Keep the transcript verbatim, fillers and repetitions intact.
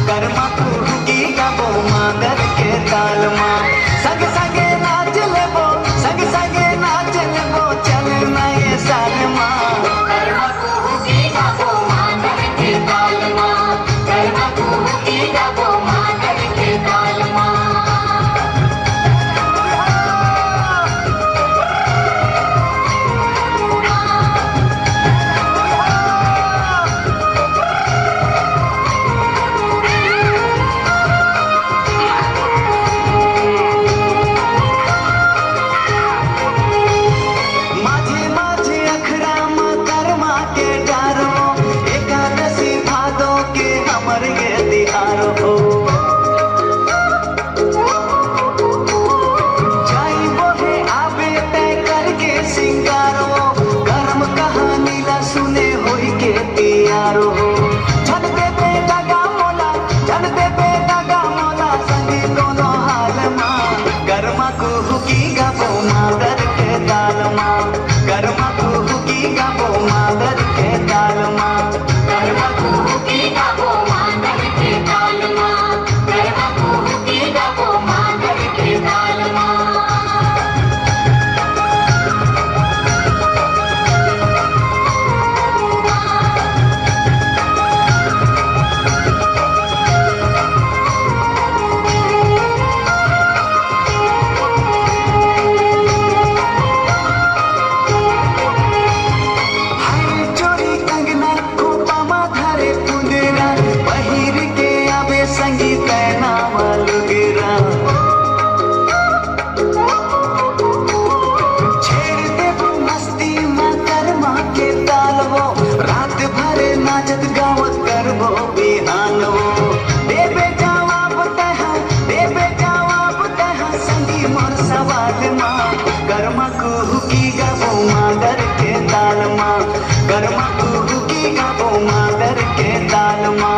करमा कुहुकी गाबो मांदर के ताल मा। संग संगे नाच लेबो, संग संगे नाच लेबो, चल ना ये साल मा। करमा कुहुकी गाबो मांदर के ताल मा। करमा कुहुकी गाबो मांदर के ताल मा। माझे माझे अखरा म करमा के डारो, एकादशी भादो के हमर ये तिहार हो। जाई बोहे आबे तय करके सिंगारो, करम कहानी ला सुने होई के तियारो। झन देबे दगा मोला, झन देबे दगा मोला, संगी कोनो हाल मा। करमा कुहुकी गाबो मांदर के ताल मा। करमा कुहुकी गाबो मांदर के ताल मा। करमा कुहुकी गाबो मांदर के ताल मा। करमा कुहुकी गाबो मांदर के ताल मा। हाय चोरी कंगना, खोपा मा धरे कुंदरा, पहिर के आबे संगी पैना मा लुगरा। छेड़ देबो मस्ती मा करमा के ताल वो, रात भर नाचत गावत करबो बिहान वो। देबे जवाब तैहा, देबे जवाब तैहा, संगी मोर सवाल मा। करमा कुहुकी गाबो मांदर के ताल मा। करमा कुहुकी गाबो मांदर के ताल मा।